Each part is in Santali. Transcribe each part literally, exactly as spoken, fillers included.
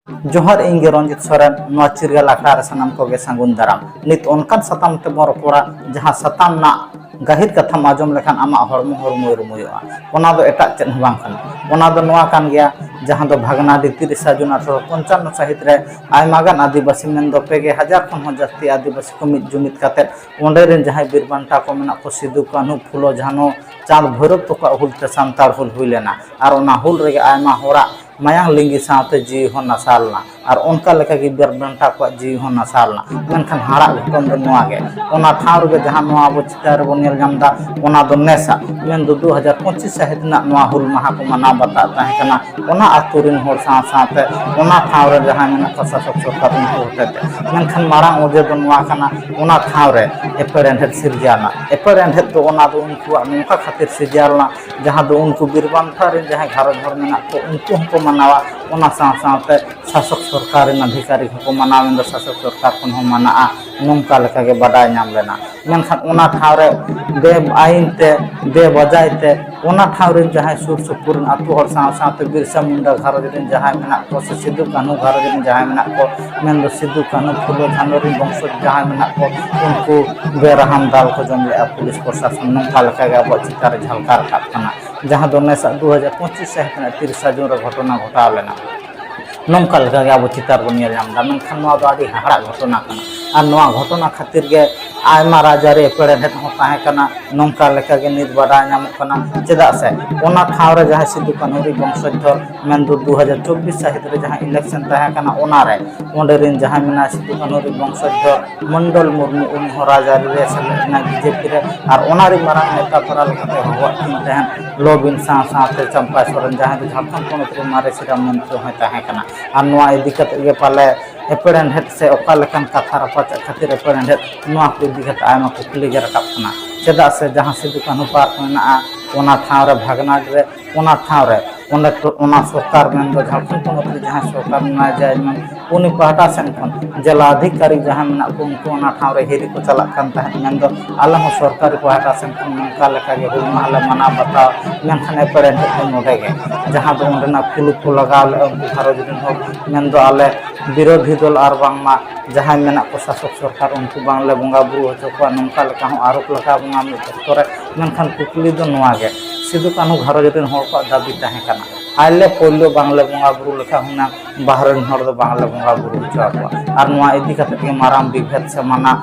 ᱡᱚᱦᱟᱨ, ᱤᱧ ᱜᱮ ᱨᱚᱧᱡᱤᱛ ᱥᱚᱨᱮᱱ᱾ ᱱᱚᱣᱟ ᱪᱤᱨᱜᱟᱹᱞ ᱟᱠᱷᱲᱟ ᱨᱮ ᱥᱟᱱᱟᱢ ᱠᱚᱜᱮ ᱥᱟᱹᱜᱩᱱ ᱫᱟᱨᱟᱢ᱾ ᱱᱤᱛ ᱚᱱᱠᱟᱱ ᱥᱟᱛᱟᱢ ᱛᱮᱵᱚᱱ ᱨᱚᱯᱚᱲᱟ, ᱡᱟᱦᱟᱸ ᱥᱟᱛᱟᱢ ᱨᱮᱱᱟᱜ ᱜᱟᱹᱦᱤᱨ ᱠᱟᱛᱷᱟᱢ ᱟᱸᱡᱚᱢ ᱞᱮᱠᱷᱟᱱ ᱟᱢᱟᱜ ᱦᱚᱲᱢᱚ ᱦᱚᱲᱢᱚᱭ ᱨᱩᱢᱩᱭᱚᱜᱼᱟ᱾ ᱚᱱᱟ ᱫᱚ ᱮᱴᱟᱜ ᱪᱮᱫ ᱦᱚᱸ ᱵᱟᱝ ᱠᱟᱱᱟ, ᱚᱱᱟ ᱫᱚ ᱱᱚᱣᱟ ᱠᱟᱱ ᱜᱮᱭᱟ, ᱡᱟᱦᱟᱸ ᱫᱚ ᱵᱷᱟᱜᱽᱱᱟᱰᱤ ᱛᱤᱨᱤᱥᱟ ᱡᱩᱱ ᱟᱴᱷᱨᱚᱥᱚ ᱯᱚᱧᱪᱟᱱᱱᱚ ᱥᱟᱹᱦᱤᱛ ᱨᱮ ᱟᱭᱢᱟ ᱜᱟᱱ ᱟᱹᱫᱤᱵᱟᱹᱥᱤ, ᱢᱮᱱᱫᱚ ᱯᱮ ᱜᱮ ᱦᱟᱡᱟᱨ ᱠᱷᱚᱱ ᱦᱚᱸ ᱡᱟᱹᱥᱛᱤ ᱟᱹᱫᱤᱵᱟᱹᱥᱤ ᱠᱚ ᱢᱤᱫ ᱡᱩᱢᱤᱫ ᱠᱟᱛᱮ ᱚᱸᱰᱮ ᱨᱮᱱ ᱡᱟᱦᱟᱸᱭ ᱵᱤᱨ ᱵᱟᱱᱴᱟ ᱠᱚ ᱢᱮᱱᱟᱜ ᱠᱚ, ᱥᱤᱫᱩ, ᱠᱟᱹᱱᱦᱩ, ᱯᱷᱩᱞᱳ, ᱡᱷᱟᱱᱳ, ᱪᱟᱸᱫᱽ, ᱵᱷᱳᱭᱨᱳᱵ ᱛᱟᱠᱚᱣᱟᱜ ᱦᱩᱞ ᱛᱮ ᱥᱟᱱᱛᱟᱲ ᱦᱩᱞ ᱦᱩᱭ ᱞᱮᱱᱟ᱾ ᱟᱨ ᱚᱱᱟ ᱦᱩᱞ ᱨᱮᱜᱮ ᱟᱭᱢᱟ ᱦᱚᱲᱟᱜ ᱢᱟᱭᱟᱝ ᱞᱤᱸᱜᱤ ᱥᱟᱶᱛᱮ ᱡᱤᱣᱤ ᱦᱚᱸ ᱱᱟᱥᱟᱣ ᱞᱮᱱᱟ᱾ ᱟᱨ ᱚᱱᱠᱟ ᱞᱮᱠᱟᱜᱮ ᱵᱤᱨ ᱵᱟᱱᱴᱟ ᱠᱚᱣᱟᱜ ᱡᱤᱣᱤ ᱦᱚᱸ ᱱᱟᱥᱟᱣ ᱞᱮᱱᱟ᱾ ᱢᱮᱱᱠᱷᱟᱱ ᱦᱟᱲᱟᱜ ᱜᱷᱚᱴᱚᱱ ᱫᱚ ᱱᱚᱣᱟ ᱜᱮ, ᱚᱱᱟ ᱴᱷᱟᱶ ᱨᱮᱜᱮ ᱡᱟᱦᱟᱸ ᱱᱚᱣᱟ ᱟᱵᱚ ᱪᱤᱛᱟᱹᱨ ᱨᱮᱵᱚᱱ ᱧᱮᱞ ᱧᱟᱢ ᱮᱫᱟ, ᱚᱱᱟ ᱫᱚ ᱱᱮᱥᱟᱜ, ᱢᱮᱱᱫᱚ ᱫᱩ ᱦᱟᱡᱟᱨ ᱯᱚᱸᱪᱤᱥ ᱥᱟᱹᱦᱤᱛ ᱨᱮᱱᱟᱜ ᱱᱚᱣᱟ ᱦᱩᱞ ᱢᱟᱦᱟ ᱠᱚ ᱢᱟᱱᱟᱣ ᱵᱟᱛᱟᱜ ᱛᱟᱦᱮᱸ ᱠᱟᱱᱟ᱾ ᱚᱱᱟ ᱟᱹᱛᱩ ᱨᱮᱱ ᱦᱚᱲ ᱥᱟᱶ ᱥᱟᱶᱛᱮ ᱚᱱᱟ ᱴᱷᱟᱶ ᱨᱮ ᱡᱟᱦᱟᱸᱭ ᱢᱮᱱᱟᱜ ᱠᱚᱣᱟ ᱥᱟᱥᱚᱠ ᱥᱚᱨᱠᱟᱨ, ᱩᱱᱠᱩ ᱦᱚᱛᱮᱛᱮ᱾ ᱢᱮᱱᱠᱷᱟᱱ ᱢᱟᱨᱟᱝ ᱚᱡᱮ ᱫᱚ ᱱᱚᱣᱟ ᱠᱟᱱᱟ, ᱚᱱᱟ ᱴᱷᱟᱶ ᱨᱮ ᱮᱯᱮᱨ ᱮᱱᱰᱷᱮᱫ ᱥᱤᱨᱡᱟᱹᱣ ᱮᱱᱟ᱾ ᱮᱯᱮᱨ ᱮᱱᱰᱷᱮᱫ ᱫᱚ ᱚᱱᱟ ᱫᱚ ᱩᱱᱠᱩᱣᱟᱜ ᱱᱚᱝᱠᱟ ᱠᱷᱟᱹᱛᱤᱨ ᱥᱤᱨᱡᱟᱹᱣ ᱞᱮᱱᱟ, ᱡᱟᱦᱟᱸ ᱫᱚ ᱩᱱᱠᱩ ᱵᱤᱨ ᱵᱟᱱᱴᱟ ᱨᱮᱱ ᱡᱟᱦᱟᱸᱭ ᱜᱷᱟᱨᱚᱸᱡᱽ ᱦᱚᱲ ᱢᱮᱱᱟᱜ ᱠᱚ, ᱩᱱᱠᱩ ᱦᱚᱸᱠᱚ ᱢᱟᱱᱟᱣᱟ, ᱚᱱᱟ ᱥᱟᱶ ᱥᱟᱶᱛᱮ ᱥᱟᱥᱚᱠ ᱥᱚᱨᱠᱟᱨ ᱨᱮᱱ ᱟᱫᱷᱤᱠᱟᱨᱤᱠ ᱦᱚᱸᱠᱚ ᱢᱟᱱᱟᱣ, ᱢᱮᱱᱫᱚ ᱥᱟᱥᱚᱠ ᱥᱚᱨᱠᱟᱨ ᱠᱷᱚᱱ ᱦᱚᱸ ᱢᱟᱱᱟᱜᱼᱟ, ᱱᱚᱝᱠᱟ ᱞᱮᱠᱟᱜᱮ ᱵᱟᱰᱟᱭ ᱧᱟᱢ ᱞᱮᱱᱟ᱾ ᱢᱮᱱᱠᱷᱟᱱ ᱚᱱᱟ ᱴᱷᱟᱶ ᱨᱮ ᱵᱮ ᱟᱭᱤᱱ ᱛᱮ, ᱵᱮ ᱵᱟᱡᱟᱭ ᱛᱮ ᱚᱱᱟ ᱴᱷᱟᱶ ᱨᱮᱱ ᱡᱟᱦᱟᱸᱭ ᱥᱩᱨ ᱥᱩᱯᱩᱨ ᱨᱮᱱ ᱟᱹᱛᱩ ᱦᱚᱲ ᱥᱟᱶ ᱥᱟᱶᱛᱮ ᱵᱤᱨᱥᱟ ᱢᱩᱱᱰᱟ ᱜᱷᱟᱨᱚᱸᱡᱽ ᱨᱮᱱ ᱡᱟᱦᱟᱸᱭ ᱢᱮᱱᱟᱜ ᱠᱚ ᱥᱮ ᱥᱤᱫᱩ ᱠᱟᱹᱱᱦᱩ ᱜᱷᱟᱨᱚᱸᱡᱽ ᱨᱮᱱ ᱡᱟᱦᱟᱸᱭ ᱢᱮᱱᱟᱜ ᱠᱚ, ᱢᱮᱱᱫᱚ ᱥᱤᱫᱩ ᱠᱟᱹᱱᱦᱩ ᱯᱷᱩᱞᱳ ᱡᱷᱟᱱᱳ ᱨᱮᱱ ᱵᱚᱝᱥᱚᱡᱽ ᱡᱟᱦᱟᱸᱭ ᱢᱮᱱᱟᱜ ᱠᱚ, ᱩᱱᱠᱩ ᱵᱮᱨᱟᱦᱟᱢ ᱫᱟᱞ ᱠᱚ ᱡᱚᱢ ᱞᱮᱫᱼᱟ ᱯᱩᱞᱤᱥ ᱯᱨᱚᱥᱟᱥᱚᱱ᱾ ᱱᱚᱝᱠᱟ ᱞᱮᱠᱟᱜᱮ ᱟᱵᱚᱣᱟᱜ ᱪᱤᱛᱟᱹᱨ ᱨᱮ ᱡᱷᱟᱞᱠᱟᱣ ᱨᱟᱠᱟᱵ ᱠᱟᱱᱟ, ᱡᱟᱦᱟᱸ ᱫᱚ ᱱᱮᱥᱟᱜ ᱫᱩ ᱦᱟᱡᱟᱨ ᱯᱚᱸᱪᱤᱥ ᱥᱟᱹᱦᱤᱛ ᱨᱮᱱᱟᱜ ᱛᱤᱨᱤᱥᱟ ᱡᱩᱱ ᱨᱮ ᱜᱷᱚᱴᱚᱱᱟ ᱜᱷᱚᱴᱟᱣ ᱞᱮᱱᱟ᱾ ᱱᱚᱝᱠᱟ ᱞᱮᱠᱟᱜᱮ ᱟᱵᱚ ᱪᱤᱛᱟᱹᱨ ᱵᱚᱱ ᱧᱮᱞ ᱧᱟᱢ ᱮᱫᱟ᱾ ᱢᱮᱱᱠᱷᱟᱱ ᱱᱚᱣᱟ ᱫᱚ ᱟᱹᱰᱤ ᱦᱟᱦᱟᱲᱟᱜ ᱜᱷᱚᱴᱚᱱᱟ ᱠᱟᱱᱟ᱾ ᱟᱨ ᱱᱚᱣᱟ ᱜᱷᱚᱴᱚᱱᱟ ᱠᱷᱟᱹᱛᱤᱨ ᱜᱮ ᱟᱭᱢᱟ ᱨᱟᱡᱽᱟᱹᱨᱤ ᱮᱯᱮᱨᱦᱮᱸᱰᱮᱫ ᱦᱚᱸ ᱛᱟᱦᱮᱸ ᱠᱟᱱᱟ, ᱱᱚᱝᱠᱟ ᱞᱮᱠᱟᱜᱮ ᱱᱤᱛ ᱵᱟᱰᱟᱭ ᱧᱟᱢᱚᱜ ᱠᱟᱱᱟ᱾ ᱪᱮᱫᱟᱜ ᱥᱮ ᱚᱱᱟ ᱴᱷᱟᱶ ᱨᱮ ᱡᱟᱦᱟᱸᱭ ᱥᱤᱫᱩ ᱠᱟᱹᱱᱦᱩ ᱨᱤᱡ ᱵᱚᱝᱥᱚᱡᱽ ᱫᱚ, ᱢᱮᱱᱫᱚ ᱫᱩ ᱦᱟᱡᱟᱨ ᱪᱚᱵᱵᱤᱥ ᱥᱟᱹᱦᱤᱛ ᱨᱮ ᱡᱟᱦᱟᱸ election ᱛᱟᱦᱮᱸ ᱠᱟᱱᱟ, ᱚᱱᱟᱨᱮ ᱚᱸᱰᱮ ᱨᱮᱱ ᱡᱟᱦᱟᱸᱭ ᱢᱮᱱᱟᱭ ᱥᱤᱫᱩ ᱠᱟᱹᱱᱦᱩ ᱨᱤᱡ ᱵᱚᱝᱥᱚᱡᱽ ᱫᱚ ᱢᱚᱱᱰᱚᱞ ᱢᱩᱨᱢᱩ, ᱩᱱᱤ ᱦᱚᱸ ᱨᱟᱡᱽᱟᱹᱨᱤ ᱨᱮ ᱥᱮᱞᱮᱫ ᱮᱱᱟᱭ ᱵᱤᱡᱮᱯᱤ ᱨᱮ᱾ ᱟᱨ ᱚᱱᱟ ᱨᱮ ᱢᱟᱨᱟᱝ ᱱᱮᱛᱟ ᱯᱟᱨᱟ ᱞᱮᱠᱟᱛᱮ ᱦᱚᱦᱚᱣᱟᱫ ᱠᱤᱱ ᱛᱟᱦᱮᱸᱫ ᱞᱚᱵᱤᱱ ᱥᱟᱶ ᱥᱟᱶᱛᱮ ᱪᱟᱢᱯᱟᱭ ᱥᱚᱨᱮᱱ, ᱡᱟᱦᱟᱸᱭ ᱫᱚ ᱡᱷᱟᱲᱠᱷᱚᱸᱰ ᱯᱚᱱᱚᱛ ᱨᱮ ᱢᱟᱨᱮ ᱥᱤᱨᱟ ᱢᱚᱱᱛᱨᱤ ᱦᱚᱸᱭ ᱛᱟᱦᱮᱸ ᱠᱟᱱᱟ᱾ ᱟᱨ ᱱᱚᱣᱟ ᱤᱫᱤ ᱠᱟᱛᱮ ᱜᱮ ᱯᱟᱞᱮ ᱮᱯᱮᱨ ᱮᱱᱰᱷᱮᱫ ᱥᱮ ᱚᱠᱟ ᱞᱮᱠᱟᱱ ᱠᱟᱛᱷᱟ ᱨᱟᱯᱟᱪᱟᱜ ᱠᱷᱟᱹᱛᱤᱨ ᱮᱯᱮᱨ ᱮᱱᱰᱷᱮᱫ, ᱱᱚᱣᱟ ᱠᱚ ᱤᱫᱤ ᱠᱟᱛᱮ ᱟᱭᱢᱟ ᱠᱩᱠᱞᱤ ᱜᱮ ᱨᱟᱠᱟᱵ ᱠᱟᱱᱟ᱾ ᱪᱮᱫᱟᱜ ᱥᱮ ᱡᱟᱦᱟᱸ ᱥᱤᱫᱩ ᱠᱟᱹᱱᱦᱩ ᱯᱟᱨᱠ ᱢᱮᱱᱟᱜᱼᱟ, ᱚᱱᱟ ᱴᱷᱟᱶ ᱨᱮ ᱵᱷᱟᱜᱽᱱᱟᱰᱤ ᱨᱮ, ᱚᱱᱟ ᱴᱷᱟᱶ ᱨᱮ ᱚᱸᱰᱮ ᱴᱚ-, ᱚᱱᱟ ᱥᱚᱨᱠᱟᱨ ᱢᱮᱱᱫᱚ ᱡᱷᱟᱲᱠᱷᱚᱸᱰ ᱯᱚᱱᱚᱛ ᱨᱮ ᱡᱟᱦᱟᱸ ᱥᱚᱨᱠᱟᱨ ᱢᱮᱱᱟᱭᱟ, ᱡᱟᱭ ᱢᱮᱱ, ᱩᱱᱤ ᱯᱟᱦᱴᱟ ᱥᱮᱱ ᱠᱷᱚᱱ ᱡᱮᱞᱟ ᱚᱫᱷᱤᱠᱟᱨᱤ ᱡᱟᱦᱟᱸ ᱢᱮᱱᱟᱜ ᱠᱚ, ᱩᱱᱠᱩ ᱚᱱᱟ ᱴᱷᱟᱶ ᱨᱮ ᱦᱤᱨᱤ ᱠᱚ ᱪᱟᱞᱟᱜ ᱠᱟᱱ ᱛᱟᱦᱮᱸᱫ᱾ ᱢᱮᱱᱫᱚ ᱟᱞᱮ ᱦᱚᱸ ᱥᱚᱨᱠᱟᱨᱤ ᱯᱟᱦᱴᱟ ᱥᱮᱱ ᱠᱷᱚᱱ ᱱᱚᱝᱠᱟ ᱞᱮᱠᱟᱜᱮ ᱦᱩᱞ ᱢᱟᱦᱟ ᱞᱮ ᱢᱟᱱᱟᱣ ᱵᱟᱛᱟᱣᱟ, ᱢᱮᱱᱠᱷᱟᱱ ᱮᱯᱮᱨᱮᱱᱰᱮᱡ ᱫᱚ ᱱᱚᱰᱮ ᱜᱮ, ᱡᱟᱦᱟᱸ ᱫᱚ ᱚᱸᱰᱮᱱᱟᱜ ᱠᱩᱞᱩᱯ ᱠᱚ ᱞᱟᱜᱟᱣ ᱞᱮᱫᱼᱟ ᱩᱱᱠᱩ ᱜᱷᱟᱨᱚᱸᱡᱽ ᱨᱮᱱ ᱦᱚᱲ, ᱢᱮᱱᱫᱚ ᱟᱞᱮ ᱵᱤᱨᱳᱫᱷᱤ ᱫᱚᱞ ᱟᱨ ᱵᱟᱝᱢᱟ ᱡᱟᱦᱟᱸᱭ ᱢᱮᱱᱟᱜ ᱠᱚ ᱥᱟᱥᱚᱠ ᱥᱚᱨᱠᱟᱨ, ᱩᱱᱠᱩ ᱵᱟᱝᱞᱮ ᱵᱚᱸᱜᱟ ᱵᱩᱨᱩ ᱦᱚᱪᱚ ᱠᱚᱣᱟ, ᱱᱚᱝᱠᱟ ᱞᱮᱠᱟ ᱦᱚᱸ ᱟᱨᱳᱯ ᱞᱟᱜᱟᱣ ᱵᱚᱱᱟ ᱢᱤᱫ ᱚᱠᱛᱚ ᱨᱮ᱾ ᱢᱮᱱᱠᱷᱟᱱ ᱠᱩᱠᱞᱤ ᱫᱚ ᱱᱚᱣᱟ ᱜᱮ, ᱥᱤᱫᱩ ᱠᱟᱹᱱᱦᱩ ᱜᱷᱟᱨᱚᱸᱡᱽ ᱨᱮᱱ ᱦᱚᱲ ᱠᱚᱣᱟᱜ ᱫᱟᱹᱵᱤ ᱛᱟᱦᱮᱸ ᱠᱟᱱᱟ, ᱟᱞᱮ ᱯᱳᱭᱞᱳ ᱵᱟᱝᱞᱮ ᱵᱚᱸᱜᱟ ᱵᱩᱨᱩ ᱞᱮᱠᱷᱟᱱ ᱦᱩᱱᱟᱹᱝ ᱵᱟᱦᱨᱮ ᱨᱮᱱ ᱦᱚᱲ ᱫᱚ ᱵᱟᱝᱞᱮ ᱵᱚᱸᱜᱟ ᱵᱩᱨᱩ ᱦᱚᱪᱚ ᱟᱠᱚᱣᱟ᱾ ᱟᱨ ᱱᱚᱣᱟ ᱤᱫᱤ ᱠᱟᱛᱮ ᱜᱮ ᱢᱟᱨᱟᱝ ᱵᱤᱵᱷᱮᱫ ᱥᱮ ᱢᱟᱱᱟ-,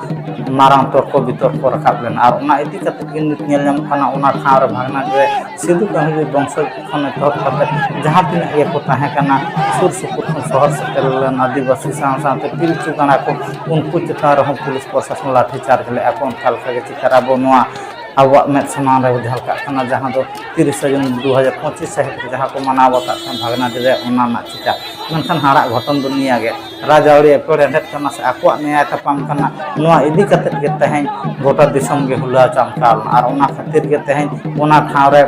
ᱢᱟᱨᱟᱝ ᱛᱚᱨᱠᱚ ᱵᱤᱛᱚᱨᱠᱚ ᱨᱟᱠᱟᱵ ᱞᱮᱱᱟ᱾ ᱟᱨ ᱚᱱᱟ ᱤᱫᱤ ᱠᱟᱛᱮ ᱜᱮ ᱱᱤᱛ ᱧᱮᱞ ᱧᱟᱢᱚᱜ ᱠᱟᱱᱟ, ᱚᱱᱟ ᱴᱷᱟᱶ ᱨᱮ ᱵᱷᱟᱜᱽᱱᱟᱰᱤ ᱨᱮ ᱥᱤᱫᱩ ᱠᱟᱹᱱᱦᱩ ᱵᱚᱝᱥᱚᱡᱽ ᱠᱷᱚᱱ ᱮᱛᱚᱦᱚᱵ ᱠᱟᱛᱮ ᱡᱟᱦᱟᱸ ᱛᱤᱱᱟᱹᱜ ᱜᱮᱠᱚ ᱛᱟᱦᱮᱸ ᱠᱟᱱᱟ, ᱥᱩᱨ ᱥᱩᱯᱩᱨ ᱠᱷᱚᱱ ᱥᱚᱦᱚᱨ ᱥᱮᱴᱮᱨ ᱞᱮᱱ ᱟᱹᱫᱤᱵᱟᱹᱥᱤ ᱥᱟᱶ ᱥᱟᱶᱛᱮ ᱯᱤᱞᱪᱩ ᱜᱟᱬᱟ ᱠᱚ, ᱩᱱᱠᱩ ᱪᱮᱛᱟᱱ ᱨᱮᱦᱚᱸ ᱯᱩᱞᱤᱥ ᱯᱨᱚᱥᱟᱥᱚᱱ ᱞᱟᱴᱷᱤ ᱪᱟᱨᱡᱽ ᱞᱮᱫᱼᱟ ᱠᱚ᱾ ᱚᱱᱠᱟ ᱞᱮᱠᱟ ᱜᱮ ᱪᱤᱛᱟᱹᱨ ᱟᱵᱚ ᱱᱚᱣᱟ ᱟᱵᱚᱣᱟᱜ ᱢᱮᱫ ᱥᱟᱢᱟᱝ ᱨᱮ ᱡᱷᱟᱞᱠᱟᱜ ᱠᱟᱱᱟ, ᱡᱟᱦᱟᱸ ᱫᱚ ᱛᱤᱨᱤᱥᱟ ᱡᱩᱱ ᱫᱩ ᱦᱟᱡᱟᱨ ᱯᱚᱸᱪᱤᱥ ᱥᱟᱹᱦᱤᱛ ᱨᱮ ᱡᱟᱦᱟᱸ ᱠᱚ ᱢᱟᱱᱟᱣ ᱵᱟᱛᱟᱜ ᱠᱟᱱ ᱵᱷᱟᱜᱽᱱᱟᱰᱤ ᱨᱮ, ᱚᱱᱟ ᱨᱮᱱᱟᱜ ᱪᱤᱛᱟᱹᱨ᱾ ᱢᱮᱱᱠᱷᱟᱱ ᱦᱟᱲᱟᱜ ᱜᱷᱚᱴᱚᱱ ᱫᱚ ᱱᱤᱭᱟᱹ ᱜᱮ, ᱨᱟᱡᱽᱟᱹᱨᱤ ᱮᱯᱮᱨᱦᱮᱸᱰᱮᱫ ᱠᱟᱱᱟ ᱥᱮ ᱟᱠᱚᱣᱟᱜ ᱱᱮᱭᱟᱭ ᱛᱟᱯᱟᱢ ᱠᱟᱱᱟ, ᱱᱚᱣᱟ ᱤᱫᱤ ᱠᱟᱛᱮ ᱜᱮ ᱛᱮᱦᱮᱧ ᱜᱚᱴᱟ ᱫᱤᱥᱚᱢ ᱜᱮ ᱦᱩᱞᱟᱹ ᱪᱟᱢᱴᱟᱣ ᱞᱮᱱᱟ᱾ ᱟᱨ ᱚᱱᱟ ᱠᱷᱟᱹᱛᱤᱨ ᱜᱮ ᱛᱮᱦᱮᱧ ᱚᱱᱟ ᱴᱷᱟᱶ ᱨᱮ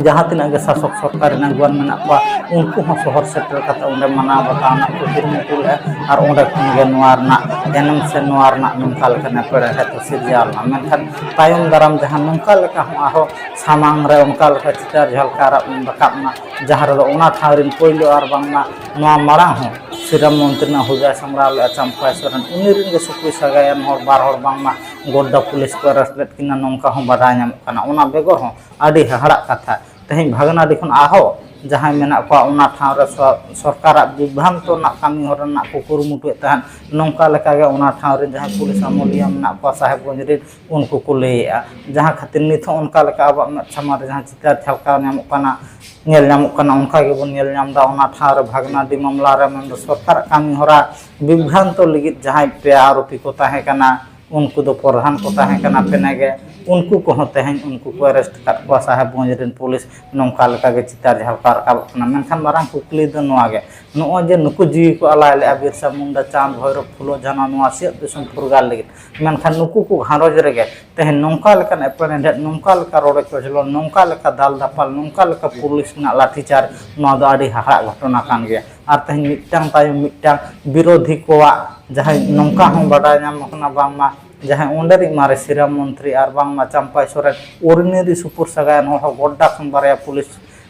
ᱡᱟᱦᱟᱸ ᱛᱤᱱᱟᱹᱜ ᱜᱮ ᱥᱟᱥᱚᱠ ᱥᱚᱨᱠᱟᱨ ᱨᱮᱱ ᱟᱹᱜᱩᱣᱟᱹᱱ ᱢᱮᱱᱟᱜ ᱠᱚᱣᱟ, ᱩᱱᱠᱩ ᱦᱚᱸ ᱥᱚᱦᱚᱨ ᱥᱮᱴᱮᱨ ᱠᱟᱛᱮ ᱚᱸᱰᱮ ᱢᱟᱱᱟᱣ ᱵᱟᱛᱟᱣ ᱨᱮᱱᱟᱜ ᱠᱚ ᱠᱩᱨᱩᱢᱩᱴᱩ ᱞᱮᱫᱼᱟ᱾ ᱟᱨ ᱚᱸᱰᱮ ᱠᱷᱚᱱ ᱜᱮ ᱱᱚᱣᱟ ᱨᱮᱱᱟᱜ ᱮᱱᱮᱢ ᱥᱮ ᱱᱚᱣᱟ ᱨᱮᱱᱟᱜ ᱱᱚᱝᱠᱟ ᱞᱮᱠᱟᱱ ᱮᱯᱮᱨᱦᱮᱸᱰᱮᱡ ᱫᱚ ᱥᱤᱨᱡᱟᱹᱣ ᱞᱮᱱᱟ᱾ ᱢᱮᱱᱠᱷᱟᱱ ᱛᱟᱭᱚᱢ ᱫᱟᱨᱟᱢ ᱡᱟᱦᱟᱸ ᱱᱚᱝᱠᱟ ᱞᱮᱠᱟ ᱦᱚᱸ ᱟᱨᱦᱚᱸ ᱥᱟᱢᱟᱝ ᱨᱮ ᱚᱱᱠᱟ ᱞᱮᱠᱟ ᱪᱤᱛᱟᱹᱨ ᱡᱷᱟᱞᱠᱟᱣ ᱨᱟᱠᱟᱵ ᱮᱱᱟ, ᱡᱟᱦᱟᱸ ᱨᱮᱫᱚ ᱚᱱᱟ ᱴᱷᱟᱶ ᱨᱮᱱ ᱯᱳᱭᱞᱳ ᱟᱨ ᱵᱟᱝᱢᱟ ᱱᱚᱣᱟ ᱢᱟᱲᱟᱝ ᱦᱚᱸ ᱥᱤᱨᱟᱹ ᱢᱚᱱᱛᱨᱤ ᱨᱮᱱᱟᱜ ᱦᱩᱫᱟᱭ ᱥᱟᱢᱵᱲᱟᱣ ᱞᱮᱫᱼᱟ ᱪᱟᱢᱯᱟᱭ ᱥᱚᱨᱮᱱ, ᱩᱱᱤ ᱨᱮᱱ ᱜᱮ ᱥᱩᱠᱨᱤ ᱥᱟᱹᱜᱟᱭᱟᱱ ᱦᱚᱲ ᱵᱟᱨ ᱦᱚᱲ ᱵᱟᱝᱢᱟ ᱜᱚᱰᱰᱟ ᱯᱩᱞᱤᱥ ᱠᱚ ᱟᱨᱮᱥᱴ ᱞᱮᱫ ᱠᱤᱱᱟ, ᱱᱚᱝᱠᱟ ᱦᱚᱸ ᱵᱟᱰᱟᱭ ᱧᱟᱢᱚᱜ ᱠᱟᱱᱟ᱾ ᱚᱱᱟ ᱵᱮᱜᱚᱨ ᱦᱚᱸ ᱟᱹᱰᱤ ᱦᱟᱦᱟᱲᱟᱜ ᱠᱟᱛᱷᱟ, ᱛᱮᱦᱮᱧ ᱵᱷᱟᱜᱽᱱᱟᱰᱤ ᱠᱷᱚᱱ ᱟᱨᱦᱚᱸ ᱡᱟᱦᱟᱸᱭ ᱢᱮᱱᱟᱜ ᱠᱚᱣᱟ ᱚᱱᱟ ᱴᱷᱟᱶ ᱨᱮ ᱥᱚ-, ᱥᱚᱨᱠᱟᱨᱟᱜ ᱵᱤᱵᱷᱨᱟᱱᱛᱚ ᱨᱮᱱᱟᱜ ᱠᱟᱹᱢᱤ ᱦᱚᱨᱟ ᱨᱮᱱᱟᱜ ᱠᱚ ᱠᱩᱨᱩᱢᱩᱴᱩᱭᱮᱫ ᱛᱟᱦᱮᱸᱫ, ᱱᱚᱝᱠᱟ ᱞᱮᱠᱟᱜᱮ ᱚᱱᱟ ᱴᱷᱟᱶ ᱨᱮ ᱡᱟᱦᱟᱸᱭ ᱯᱩᱞᱤᱥ ᱟᱹᱢᱟᱹᱞᱤᱭᱟᱹ ᱢᱮᱱᱟᱜ ᱠᱚᱣᱟ ᱥᱟᱦᱮᱵᱽᱜᱚᱸᱡᱽ ᱨᱮᱱ, ᱩᱱᱠᱩ ᱠᱚ ᱞᱟᱹᱭᱮᱫᱼᱟ᱾ ᱡᱟᱦᱟᱸ ᱠᱷᱟᱹᱛᱤᱨ ᱱᱤᱛ ᱦᱚᱸ ᱚᱱᱠᱟ ᱞᱮᱠᱟ ᱟᱵᱚᱣᱟᱜ ᱢᱮᱫ ᱥᱟᱢᱟᱝ ᱨᱮ ᱡᱟᱦᱟᱸ ᱪᱤᱛᱟᱹᱨ ᱡᱷᱟᱞᱠᱟᱣ ᱧᱟᱢᱚᱜ ᱠᱟᱱᱟ, ᱧᱮᱞ ᱧᱟᱢᱚᱜ ᱠᱟᱱᱟ, ᱚᱱᱠᱟ ᱜᱮᱵᱚᱱ ᱧᱮᱞ ᱧᱟᱢ ᱮᱫᱟ᱾ ᱚᱱᱟ ᱴᱷᱟᱶ ᱨᱮ ᱵᱷᱟᱜᱽᱱᱟᱰᱤ ᱢᱟᱢᱞᱟ ᱨᱮ ᱢᱮᱱᱫᱚ ᱥᱚᱨᱠᱟᱨᱟᱜ ᱠᱟᱹᱢᱤ ᱦᱚᱨᱟ ᱵᱤᱵᱷᱨᱟᱱᱛᱚ ᱞᱟᱹᱜᱤᱫ ᱡᱟᱦᱟᱸᱭ ᱯᱮᱭᱟ ᱟᱨᱳᱯᱤ ᱠᱚ ᱛᱟᱦᱮᱸ ᱠᱟᱱᱟ, ᱩᱱᱠᱩ ᱫᱚ ᱯᱨᱚᱫᱷᱟᱱ ᱠᱚ ᱛᱟᱦᱮᱸ ᱠᱟᱱᱟ ᱯᱮᱱᱮᱜᱮ ᱩᱱᱠᱩ ᱠᱚᱦᱚᱸ ᱛᱮᱦᱮᱧ ᱩᱱᱠᱩ ᱠᱚ arrest ᱟᱠᱟᱫ ᱠᱚᱣᱟ ᱥᱟᱦᱮᱵᱽᱜᱚᱸᱡᱽ ᱨᱮᱱ ᱯᱩᱞᱤᱥ᱾ ᱱᱚᱝᱠᱟ ᱞᱮᱠᱟᱜᱮ ᱪᱤᱛᱟᱹᱨ ᱡᱷᱟᱞᱠᱟᱣ ᱨᱟᱠᱟᱵᱚᱜ ᱠᱟᱱᱟ᱾ ᱢᱮᱱᱠᱷᱟᱱ ᱢᱟᱨᱟᱝ ᱠᱩᱠᱞᱤ ᱫᱚ ᱱᱚᱣᱟ ᱜᱮ, ᱱᱚᱜᱼᱚᱭ ᱡᱮ ᱱᱩᱠᱩ ᱡᱤᱣᱤ ᱠᱚ ᱟᱞᱟᱭ ᱞᱮᱫᱼᱟ, ᱵᱤᱨᱥᱟ ᱢᱩᱱᱰᱟ, ᱪᱟᱸᱫᱽ ᱵᱷᱳᱭᱨᱳᱵ, ᱯᱷᱩᱞᱳ, ᱡᱷᱟᱱᱚ ᱱᱚᱣᱟ ᱥᱤᱧᱚᱛ ᱫᱤᱥᱚᱢ ᱯᱷᱩᱨᱜᱟᱹᱞ ᱞᱟᱹᱜᱤᱫ, ᱢᱮᱱᱠᱷᱟᱱ ᱱᱩᱠᱩ ᱠᱚ ᱜᱷᱟᱨᱚᱸᱡᱽ ᱨᱮᱜᱮ ᱛᱮᱦᱮᱧ ᱱᱚᱝᱠᱟ ᱞᱮᱠᱟᱱ ᱮᱯᱮᱨ ᱮᱸᱰᱮᱫ, ᱱᱚᱝᱠᱟ ᱞᱮᱠᱟ ᱨᱚᱰᱚᱡ ᱠᱚᱪᱞᱚᱱ, ᱱᱚᱝᱠᱟ ᱞᱮᱠᱟ ᱫᱟᱞ ᱫᱟᱯᱟᱞ, ᱱᱚᱝᱠᱟ ᱞᱮᱠᱟ ᱯᱩᱞᱤᱥ ᱨᱮᱱᱟᱜ ᱞᱟᱴᱷᱤᱪᱟᱨᱡᱽ, ᱱᱚᱣᱟ ᱫᱚ ᱟᱹᱰᱤ ᱦᱟᱦᱟᱲᱟᱜ ᱜᱷᱚᱴᱚᱱᱟ ᱠᱟᱱ ᱜᱮᱭᱟ᱾ ᱟᱨ ᱛᱮᱦᱮᱧ ᱢᱤᱫᱴᱟᱝ ᱛᱟᱭᱚᱢ ᱢᱤᱫᱴᱟᱝ ᱵᱤᱨᱳᱫᱷᱤ ᱠᱚᱣᱟᱜ ᱡᱟᱦᱟᱸᱭ ᱱᱚᱝᱠᱟ ᱦᱚᱸ ᱵᱟᱰᱟᱭ ᱧᱟᱢ ᱟᱠᱟᱱᱟ ᱵᱟᱝᱢᱟ ᱡᱟᱦᱟᱸᱭ ᱚᱸᱰᱮ ᱨᱤᱡ ᱢᱟᱨᱮ ᱥᱤᱨᱟᱹ ᱢᱚᱱᱛᱨᱤ ᱟᱨ ᱵᱟᱝᱢᱟ ᱪᱟᱢᱯᱟᱭ ᱥᱚᱨᱮᱱ ᱩᱨᱢᱤᱞ ᱨᱤᱡ ᱥᱩᱯᱩᱨ ᱥᱟᱹᱜᱟᱭᱟᱱ ᱦᱚᱲ ᱦᱚᱸ ᱜᱚᱰᱰᱟ ᱠᱷᱚᱱ ᱵᱟᱨᱭᱟ ᱯᱩᱞᱤᱥ,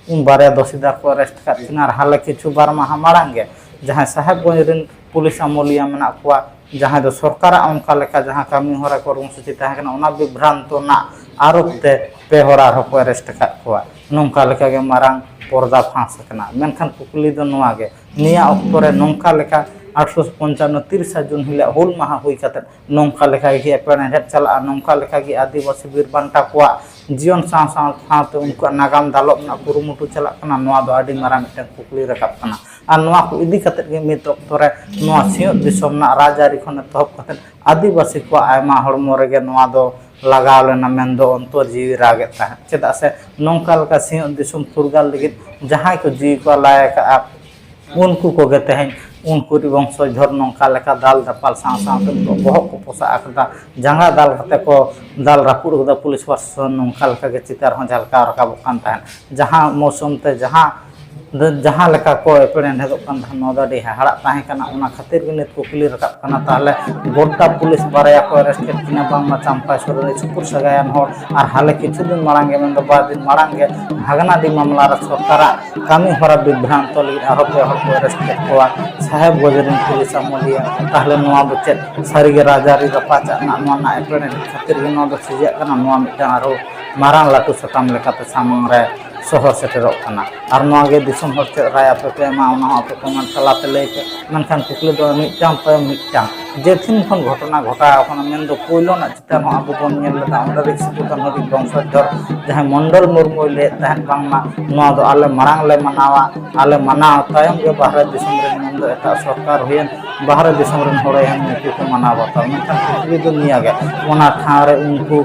ᱵᱟᱨᱭᱟ ᱫᱚᱥᱤᱫᱟᱨ ᱠᱚ arrest ᱟᱠᱟᱫ ᱠᱤᱱᱟ᱾ ᱟᱨ ᱦᱟᱞᱮ ᱠᱤᱪᱷᱩ ᱵᱟᱨ ᱢᱟᱦᱟ ᱢᱟᱲᱟᱝ ᱜᱮ ᱡᱟᱦᱟᱸᱭ ᱥᱟᱦᱮᱵᱽᱜᱚᱸᱡᱽ ᱨᱤᱱ ᱯᱩᱞᱤᱥ ᱟᱹᱢᱟᱹᱞᱤᱭᱟᱹ ᱢᱮᱱᱟᱜ ᱠᱚᱣᱟ, ᱡᱟᱦᱟᱸᱭ ᱫᱚ ᱥᱚᱨᱠᱟᱨᱟᱜ ᱚᱱᱠᱟ ᱞᱮᱠᱟ ᱡᱟᱦᱟᱸ ᱠᱟᱹᱢᱤ ᱦᱚᱨᱟ ᱠᱚᱨᱢᱚᱥᱩᱪᱤ ᱛᱟᱦᱮᱸ ᱠᱟᱱᱟ, ᱚᱱᱟ ᱵᱤᱵᱷᱨᱟᱱᱛᱚ ᱨᱮᱱᱟᱜ ᱟᱨᱳᱯ ᱛᱮ ᱯᱮ ᱦᱚᱲ ᱟᱨᱦᱚᱸ ᱠᱚ arrest ᱟᱠᱟᱫ ᱠᱚᱣᱟ᱾ ᱱᱚᱝᱠᱟ ᱞᱮᱠᱟᱜᱮ ᱢᱟᱨᱟᱝ ᱯᱚᱨᱫᱟ ᱯᱷᱟᱸᱥ ᱟᱠᱟᱱᱟ᱾ ᱢᱮᱱᱠᱷᱟᱱ ᱠᱩᱠᱞᱤ ᱫᱚ ᱱᱚᱣᱟ ᱜᱮ, ᱱᱤᱭᱟᱹ ᱚᱠᱛᱚ ᱨᱮ ᱱᱚᱝᱠᱟ ᱞᱮᱠᱟ ᱟᱴᱷᱨᱚᱥᱚ ᱯᱚᱧᱪᱟᱱᱱᱚ ᱛᱤᱨᱤᱥᱟ ᱡᱩᱱ ᱦᱤᱞᱳᱜ ᱦᱩᱞ ᱢᱟᱦᱟ ᱦᱩᱭ ᱠᱟᱛᱮ ᱱᱚᱝᱠᱟ ᱞᱮᱠᱟ ᱜᱮ ᱮᱯᱮᱨ ᱮᱸᱰᱮᱫ ᱪᱟᱞᱟᱜᱼᱟ, ᱱᱚᱝᱠᱟ ᱞᱮᱠᱟ ᱜᱮ ᱟᱹᱫᱤᱵᱟᱹᱥᱤ ᱵᱤᱨ ᱵᱟᱱᱴᱟ ᱠᱚᱣᱟᱜ ᱡᱤᱭᱚᱱ ᱥᱟᱶ ᱥᱟᱶ ᱥᱟᱶᱛᱮ ᱩᱱᱠᱩᱣᱟᱜ ᱱᱟᱜᱟᱢ ᱫᱟᱞᱚᱵ ᱨᱮᱱᱟᱜ ᱠᱩᱨᱩᱢᱩᱴᱩ ᱪᱟᱞᱟᱜ ᱠᱟᱱᱟ, ᱱᱚᱣᱟ ᱫᱚ ᱟᱹᱰᱤ ᱢᱟᱨᱟᱝ ᱢᱤᱫᱴᱟᱝ ᱠᱩᱠᱞᱤ ᱨᱟᱠᱟᱵ ᱠᱟᱱᱟ᱾ ᱟᱨ ᱱᱚᱣᱟ ᱠᱚ ᱤᱫᱤ ᱠᱟᱛᱮ ᱜᱮ ᱢᱤᱫ ᱚᱠᱛᱚ ᱨᱮ ᱱᱚᱣᱟ ᱥᱤᱧᱚᱛ ᱫᱤᱥᱚᱢ ᱨᱮᱱᱟᱜ ᱨᱟᱡᱽᱟᱹᱨᱤ ᱠᱷᱚᱱ ᱮᱛᱚᱦᱚᱵ ᱠᱟᱛᱮ ᱟᱹᱫᱤᱵᱟᱹᱥᱤ ᱠᱚᱣᱟᱜ ᱟᱭᱢᱟ ᱦᱚᱲᱢᱚ ᱨᱮᱜᱮ ᱱᱚᱣᱟ ᱫᱚ ᱞᱟᱜᱟᱣ ᱞᱮᱱᱟ ᱢᱮᱱᱫᱚ ᱚᱱᱛᱚᱨ ᱡᱤᱣᱤ ᱨᱟᱜᱮᱫ ᱛᱟᱦᱮᱸᱫ᱾ ᱪᱮᱫᱟᱜ ᱥᱮ ᱱᱚᱝᱠᱟ ᱞᱮᱠᱟ ᱥᱤᱧᱚᱛ ᱫᱤᱥᱚᱢ ᱯᱷᱩᱨᱜᱟᱹᱞ ᱞᱟᱹᱜᱤᱫ ᱡᱟᱦᱟᱸᱭ ᱠᱚ ᱡᱤᱣᱤ ᱠᱚ ᱟᱞᱟᱭ ᱟᱠᱟᱫᱼᱟ, ᱩᱱᱠᱩ ᱠᱚᱜᱮ ᱛᱮᱦᱮᱧ ᱩᱱᱠᱩ ᱨᱤᱡ ᱵᱚᱝᱥᱚ ᱫᱷᱚᱨ ᱱᱚᱝᱠᱟ ᱞᱮᱠᱟ ᱫᱟᱞ ᱫᱟᱯᱟᱞ ᱥᱟᱶ ᱥᱟᱶᱛᱮ ᱩᱱᱠᱩ ᱵᱚᱦᱚᱜ ᱠᱚ ᱯᱚᱥᱟᱜ ᱟᱠᱟᱫᱟ, ᱡᱟᱸᱜᱟ ᱫᱟᱞ ᱠᱟᱛᱮ ᱠᱚ ᱫᱟᱞ ᱨᱟᱹᱯᱩᱫ ᱟᱠᱟᱫᱟ ᱯᱩᱞᱤᱥ ᱯᱨᱚᱥᱟᱥᱚᱱ᱾ ᱱᱚᱝᱠᱟ ᱞᱮᱠᱟ ᱜᱮ ᱪᱤᱛᱟᱨ ᱦᱚᱸ ᱡᱷᱟᱞᱠᱟᱣ ᱨᱟᱠᱟᱵᱚᱜ ᱠᱟᱱ ᱛᱟᱦᱮᱸᱫ᱾ ᱡᱟᱦᱟᱸ ᱢᱳᱥᱩᱢ ᱛᱮ ᱡᱟᱦᱟᱸ ᱡᱟᱦᱟᱸ ᱞᱮᱠᱟ ᱠᱚ ᱮᱯᱮᱨ ᱮᱸᱰᱮᱫᱚᱜ ᱠᱟᱱ ᱛᱟᱦᱮᱸᱫ, ᱱᱚᱣᱟ ᱫᱚ ᱟᱹᱰᱤ ᱦᱟᱦᱟᱲᱟᱜ ᱛᱟᱦᱮᱸ ᱠᱟᱱᱟ᱾ ᱚᱱᱟ ᱠᱷᱟᱹᱛᱤᱨ ᱜᱮ ᱱᱤᱛ ᱠᱩᱠᱞᱤ ᱨᱟᱠᱟᱵ ᱠᱟᱱᱟ, ᱛᱟᱦᱚᱞᱮ ᱜᱚᱰᱰᱟ ᱯᱩᱞᱤᱥ ᱵᱟᱨᱭᱟ ᱠᱚ arrest ᱠᱮᱫ ᱠᱤᱱᱟ, ᱵᱟᱝᱢᱟ ᱪᱟᱢᱯᱟᱭ ᱥᱚᱨᱮᱱ ᱨᱤᱡ ᱥᱩᱯᱩᱨ ᱥᱟᱹᱜᱟᱭᱟᱱ ᱦᱚᱲ, ᱟᱨ ᱦᱟᱞᱮ ᱠᱤᱪᱷᱩ ᱫᱤᱱ ᱢᱟᱲᱟᱝ ᱜᱮ, ᱢᱮᱱᱫᱚ ᱵᱟᱨ ᱫᱤᱱ ᱢᱟᱲᱟᱝ ᱜᱮ ᱵᱷᱟᱜᱽᱱᱟᱰᱤ ᱢᱟᱢᱞᱟ ᱨᱮ ᱥᱚᱨᱠᱟᱨᱟᱜ ᱠᱟᱹᱢᱤ ᱦᱚᱨᱟ ᱵᱤᱵᱷᱨᱟᱱᱛᱚ ᱞᱟᱹᱜᱤᱫ ᱟᱨᱦᱚᱸ ᱯᱮ ᱦᱚᱲ ᱠᱚ arrest ᱠᱮᱫ ᱠᱚᱣᱟ ᱥᱟᱦᱮᱵᱽᱜᱚᱸᱡᱽ ᱨᱮᱱ ᱯᱩᱞᱤᱥ ᱟᱹᱢᱟᱹᱞᱤᱭᱟᱹ᱾ ᱛᱟᱦᱚᱞᱮ ᱱᱚᱣᱟ ᱫᱚ ᱪᱮᱫ ᱥᱟᱹᱨᱤᱜᱮ ᱨᱟᱡᱽᱟᱹᱨᱤ ᱨᱟᱯᱟᱪᱟᱜ ᱨᱮᱱᱟᱜ ᱱᱚᱣᱟ ᱨᱮᱱᱟᱜ ᱮᱯᱮᱨ ᱦᱮᱸᱰᱮᱡ ᱠᱷᱟᱹᱛᱤᱨ ᱜᱮ ᱱᱚᱣᱟ ᱫᱚ ᱥᱤᱨᱡᱟᱹᱜ ᱠᱟᱱᱟ? ᱱᱚᱣᱟ ᱢᱤᱫᱴᱟᱝ ᱟᱨᱦᱚᱸ ᱢᱟᱨᱟᱝ ᱞᱟᱹᱴᱩ ᱥᱟᱛᱟᱢ ᱞᱮᱠᱟᱛᱮ ᱥᱟᱢᱟᱝ ᱨᱮ ᱥᱚᱦᱚᱨ ᱥᱮᱴᱮᱨᱚᱜ ᱠᱟᱱᱟ᱾ ᱟᱨ ᱱᱚᱣᱟ ᱜᱮ ᱫᱤᱥᱚᱢ ᱦᱚᱲ ᱪᱮᱫ ᱨᱟᱭ ᱟᱯᱮ ᱯᱮ ᱮᱢᱟ, ᱚᱱᱟ ᱦᱚᱸ ᱟᱯᱮ comment ᱛᱟᱞᱟᱛᱮ ᱞᱟᱹᱭ ᱯᱮ᱾ ᱢᱮᱱᱠᱷᱟᱱ ᱠᱩᱠᱞᱤ ᱫᱚ ᱢᱤᱫᱴᱟᱝ ᱛᱟᱭᱚᱢ ᱢᱤᱫᱴᱟᱝ, ᱡᱮ ᱫᱤᱱ ᱠᱷᱚᱱ ᱜᱷᱚᱴᱚᱱᱟ ᱜᱷᱚᱴᱟᱣ ᱟᱠᱟᱱᱟ, ᱢᱮᱱᱫᱚ ᱯᱳᱭᱞᱳ ᱨᱮᱱᱟᱜ ᱪᱤᱛᱟᱹᱨ ᱦᱚᱸ ᱟᱵᱚ ᱵᱚᱱ ᱧᱮᱞ ᱞᱮᱫᱟ, ᱚᱸᱰᱮ ᱨᱤᱡ ᱥᱤᱫᱩ ᱠᱟᱹᱱᱦᱩ ᱨᱤᱡ ᱵᱚᱝᱥᱚᱫᱷᱚᱨ ᱡᱟᱦᱟᱸᱭ ᱢᱚᱱᱰᱚᱞ ᱢᱩᱨᱢᱩᱭ ᱞᱟᱹᱭᱮᱫ ᱛᱟᱦᱮᱸᱫ, ᱵᱟᱝᱢᱟ ᱱᱚᱣᱟ ᱫᱚ ᱟᱞᱮ ᱢᱟᱲᱟᱝ ᱞᱮ ᱢᱟᱱᱟᱣᱟ, ᱟᱞᱮ ᱢᱟᱱᱟᱣ ᱛᱟᱭᱚᱢ ᱜᱮ ᱵᱟᱦᱨᱮ ᱫᱤᱥᱚᱢ ᱨᱮᱱ, ᱢᱮᱱᱫᱚ ᱮᱴᱟᱜ ᱥᱚᱨᱠᱟᱨ ᱦᱩᱭᱮᱱ, ᱵᱟᱦᱨᱮ ᱫᱤᱥᱚᱢ ᱨᱮᱱ ᱦᱚᱲ ᱦᱚᱸ ᱩᱱᱠᱩ ᱠᱚ ᱢᱟᱱᱟᱣ ᱵᱟᱛᱟᱣᱟ᱾ ᱢᱮᱱᱠᱷᱟᱱ ᱠᱩᱠᱞᱤ ᱫᱚ ᱱᱤᱭᱟᱹ ᱜᱮ, ᱚᱱᱟ ᱴᱷᱟᱶ ᱨᱮ ᱩᱱᱠᱩ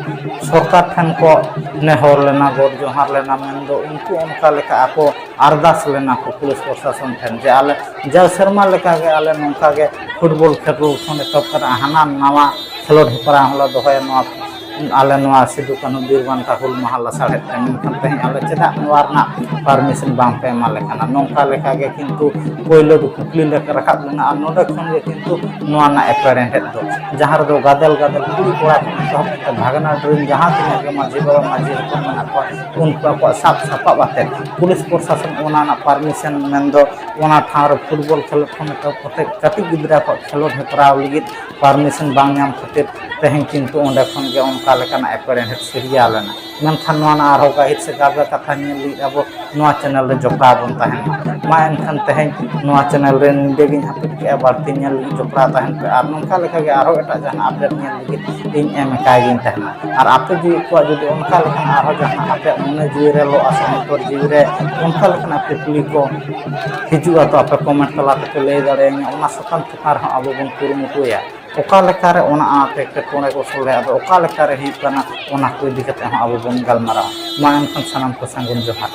ᱥᱚᱨᱠᱟᱨ ᱴᱷᱮᱱ ᱠᱚ ᱱᱮᱦᱚᱨ ᱞᱮᱱᱟ, ᱜᱚᱰ ᱡᱚᱦᱟᱨ ᱞᱮᱱᱟ, ᱢᱮᱱᱫᱚ ᱩᱱᱠᱩ ᱚᱱᱠᱟ ᱞᱮᱠᱟ ᱟᱠᱚ ᱟᱨᱫᱟᱥ ᱞᱮᱱᱟ ᱠᱚ ᱯᱩᱞᱤᱥ ᱯᱨᱚᱥᱟᱥᱚᱱ ᱴᱷᱮᱱ ᱡᱮ ᱟᱞᱮ ᱡᱟᱣ ᱥᱮᱨᱢᱟ ᱞᱮᱠᱟᱜᱮ ᱟᱞᱮ ᱱᱚᱝᱠᱟ ᱜᱮ ᱯᱷᱩᱴᱵᱚᱞ ᱠᱷᱮᱞᱳᱰ ᱠᱷᱚᱱ ᱮᱛᱚᱦᱚᱵ ᱠᱟᱛᱮ ᱦᱟᱱᱟ ᱱᱟᱣᱟ ᱠᱷᱮᱞᱳᱰ ᱦᱮᱯᱨᱟᱣ ᱦᱚᱸᱞᱮ ᱫᱚᱦᱚᱭᱟ, ᱱᱚᱣᱟ ᱟᱞᱮ ᱱᱚᱣᱟ ᱥᱤᱫᱩ ᱠᱟᱹᱱᱦᱩ ᱵᱤᱨ ᱵᱟᱱᱴᱟ ᱦᱩᱞ ᱢᱟᱦᱟ ᱞᱟᱥᱟᱲᱦᱮᱫ ᱛᱮ᱾ ᱢᱮᱱᱠᱷᱟᱱ ᱛᱮᱦᱮᱧ ᱟᱞᱮ ᱪᱮᱫᱟᱜ ᱱᱚᱣᱟ ᱨᱮᱱᱟᱜ ᱯᱟᱨᱢᱤᱥᱚᱱ ᱵᱟᱝ ᱯᱮ ᱮᱢᱟ ᱞᱮ ᱠᱟᱱᱟ? ᱱᱚᱝᱠᱟ ᱞᱮᱠᱟᱜᱮ ᱠᱤᱱᱛᱩ ᱯᱳᱭᱞᱳ ᱫᱚ ᱠᱩᱠᱞᱤ ᱞᱮ ᱨᱟᱠᱟᱵ ᱞᱮᱱᱟ᱾ ᱟᱨ ᱱᱚᱰᱮ ᱠᱷᱚᱱ ᱜᱮ ᱠᱤᱱᱛᱩ ᱱᱚᱣᱟ ᱨᱮᱱᱟᱜ ᱮᱯᱮᱨᱮᱱᱰᱮᱫ ᱫᱚ, ᱡᱟᱦᱟᱸ ᱨᱮᱫᱚ ᱜᱟᱫᱮᱞ ᱜᱟᱫᱮᱞ ᱠᱩᱲᱤ ᱠᱚᱲᱟ ᱠᱷᱚᱱ ᱮᱛᱚᱦᱚᱵ ᱠᱟᱛᱮ ᱵᱷᱟᱜᱽᱱᱟ ᱨᱮᱱ ᱡᱟᱦᱟᱸ ᱛᱤᱱᱟᱹᱜ ᱜᱮ ᱢᱟᱹᱡᱷᱤ ᱵᱟᱵᱟ ᱢᱟᱹᱡᱷᱤ ᱦᱚᱯᱚᱱ ᱢᱮᱱᱟᱜ ᱠᱚᱣᱟ, ᱩᱱᱠᱩ ᱟᱠᱚᱣᱟᱜ ᱥᱟᱵ ᱥᱟᱯᱟᱵ ᱟᱛᱮ ᱯᱩᱞᱤᱥ ᱯᱨᱚᱥᱟᱥᱚᱱ ᱚᱱᱟ ᱨᱮᱱᱟᱜ ᱯᱟᱨᱢᱤᱥᱚᱱ, ᱢᱮᱱᱫᱚ ᱚᱱᱟ ᱴᱷᱟᱶ ᱨᱮ ᱯᱷᱩᱴᱵᱚᱞ ᱠᱷᱮᱞᱳᱰ ᱠᱷᱚᱱ ᱮᱛᱚᱦᱚᱵ ᱠᱟᱛᱮ ᱠᱟᱹᱴᱤᱡ ᱜᱤᱫᱽᱨᱟᱹ ᱠᱚᱣᱟᱜ ᱠᱷᱮᱞᱳᱰ ᱦᱮᱯᱨᱟᱣ ᱞᱟᱹᱜᱤᱫ ᱯᱟᱨᱢᱤᱥᱚᱱ ᱵᱟᱝ ᱧᱟᱢ ᱠᱷᱟᱹᱛᱤᱨ ᱛᱮᱦᱮᱧ ᱠᱤᱱᱛᱩ ᱚᱸᱰᱮ ᱠᱷᱚᱱ ᱜᱮ ᱚᱱᱠᱟ ᱞᱮᱠᱟᱱᱟᱜ ᱮᱯᱮᱨᱦᱮᱸᱰᱮᱡ ᱥᱤᱨᱡᱟᱹᱣ ᱞᱮᱱᱟ᱾ ᱢᱮᱱᱠᱷᱟᱱ ᱱᱚᱣᱟ ᱨᱮᱱᱟᱜ ᱟᱨᱦᱚᱸ ᱜᱟᱹᱦᱤᱨ ᱥᱮ ᱜᱟᱵᱮ ᱠᱟᱛᱷᱟ ᱧᱮᱞ ᱞᱟᱹᱜᱤᱫ ᱟᱵᱚ ᱱᱚᱣᱟ ᱪᱮᱱᱮᱞ ᱨᱮ ᱡᱚᱯᱲᱟᱣ ᱵᱚᱱ ᱛᱟᱦᱮᱱ ᱢᱟ᱾ ᱢᱟ ᱮᱱᱠᱷᱟᱱ ᱛᱮᱦᱮᱧ ᱱᱚᱣᱟ ᱪᱮᱱᱮᱞ ᱨᱮ ᱱᱤᱰᱟᱹ ᱜᱤᱧ ᱦᱟᱹᱯᱤᱫ ᱠᱮᱜᱼᱟ᱾ ᱵᱟᱹᱲᱛᱤ ᱧᱮᱞ ᱞᱟᱹᱜᱤᱫ ᱡᱚᱯᱲᱟᱣ ᱛᱟᱦᱮᱱ ᱯᱮ ᱟᱨ ᱱᱚᱝᱠᱟ ᱞᱮᱠᱟᱜᱮ ᱟᱨᱦᱚᱸ ᱮᱴᱟᱜ ᱡᱟᱦᱟᱱᱟᱜ ᱟᱯᱰᱮᱴ ᱧᱮᱞ ᱞᱟᱹᱜᱤᱫ ᱤᱧ ᱮᱢ ᱮᱠᱟᱭ ᱜᱤᱧ ᱛᱟᱦᱮᱱᱟ᱾ ᱟᱨ ᱟᱯᱮ ᱡᱩᱫᱤ ᱠᱚᱣᱟᱜ ᱡᱩᱫᱤ ᱚᱱᱠᱟ ᱞᱮᱠᱟᱱᱟᱜ ᱟᱨᱦᱚᱸ ᱡᱟᱦᱟᱱᱟᱜ ᱟᱯᱮᱭᱟᱜ ᱢᱚᱱᱮ ᱡᱤᱣᱤ ᱨᱮ ᱞᱚᱜᱼᱟ ᱥᱮ ᱚᱱᱛᱚᱨ ᱡᱤᱣᱤ ᱨᱮ ᱚᱱᱠᱟ ᱞᱮᱠᱟᱱᱟᱜ ᱠᱩᱠᱞᱤ ᱠᱚ ᱦᱤᱡᱩᱜᱼᱟ, ᱛᱚ ᱟᱯᱮ ᱠᱚᱢᱮᱱᱴ ᱛᱟᱞᱟ ᱛᱮᱯᱮ ᱞᱟᱹᱭ ᱫᱟᱲᱮᱭᱟᱹᱧᱟ᱾ ᱚᱱᱟ ᱥᱟᱛᱟᱢ ᱪᱮᱛᱟᱱ ᱨᱮᱦᱚᱸ ᱟᱵᱚ ᱵᱚᱱ ᱠᱩᱨᱩᱢᱩᱴᱩᱭᱟ᱾ ᱚᱠᱟ ᱞᱮᱠᱟᱨᱮ ᱚᱱᱟ ᱟᱱᱟᱴ ᱮᱴᱠᱮᱴᱚᱬᱮ ᱠᱚ ᱥᱚᱞᱦᱮ, ᱟᱫᱚ ᱚᱠᱟ ᱞᱮᱠᱟᱨᱮ ᱦᱩᱭᱩᱜ ᱠᱟᱱᱟ, ᱚᱱᱟ ᱠᱚ ᱤᱫᱤ ᱠᱟᱛᱮ ᱦᱚᱸ ᱟᱵᱚ ᱵᱚᱱ ᱜᱟᱞᱢᱟᱨᱟᱣᱟ᱾ ᱢᱟ ᱮᱱᱠᱷᱟᱱ ᱥᱟᱱᱟᱢ ᱠᱚ ᱥᱟᱹᱜᱩᱱ ᱡᱚᱦᱟᱨ᱾